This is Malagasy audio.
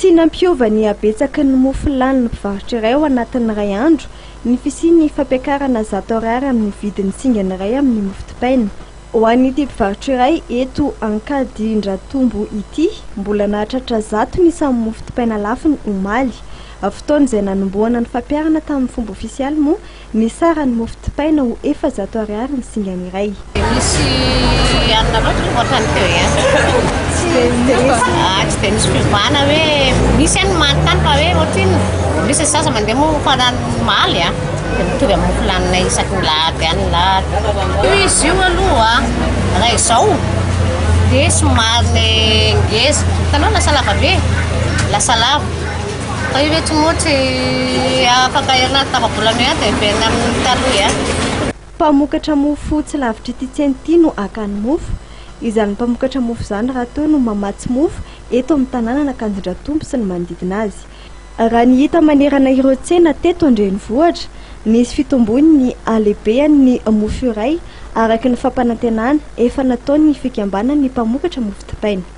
Tsy nampiova ny habetsaky ny mofo lanin'ny mpivarotra iray ao anatin'ny iray andro ny fisian'ny fampiakarana 100 ariary amin'ny vidin'ny singany iray amin'ny mofo dipaina. Ho an'ity mpivarotra iray eto Ankadindratombo ity, mbola nahatratra 100 ny isan'ny mofo dipaina lafony omaly. Fotoana izay nanombohana ny fampiharana tamin'ny fomba ofisialy moa ny saran'ny mofo dipaina ho 400 ariary ny singany iray. Dia misy anona loatra aloha ohatran'ny teo ihany. Tsy dia misy fiovana hoe misy ihany ny manontany fa hoe ohatrinona. Misy ny sasany mandeha moa farany omaly a, dia mitovy amin'ny mofo laninay isaky ny lahady ihany ny lahady. Io izy io aloha raha izao dia somary ngeza. Hitanao lasa lava be, lasa lava. Fa io ve tsy moa tsy afaka herinandro tapa-bolana ihany dia miverina amin'ny taloha ihany. Mpamokatra mofo tsy lavitr'ity tsena ity no hakany mofo. Izany mpamokatra mofo izany rahateo no mamatsy mofo eto amin'ny tanànan'Ankandindratombo sy ny manodidina azy. Raha ny hita manerana ireo tsena teto an-drenivohitra, nisy fitombony ny halehibehan'ny mofo iray araka ny fampanantenana efa nataon'ny fikambanan'ny mpamokatra mofo dipaina.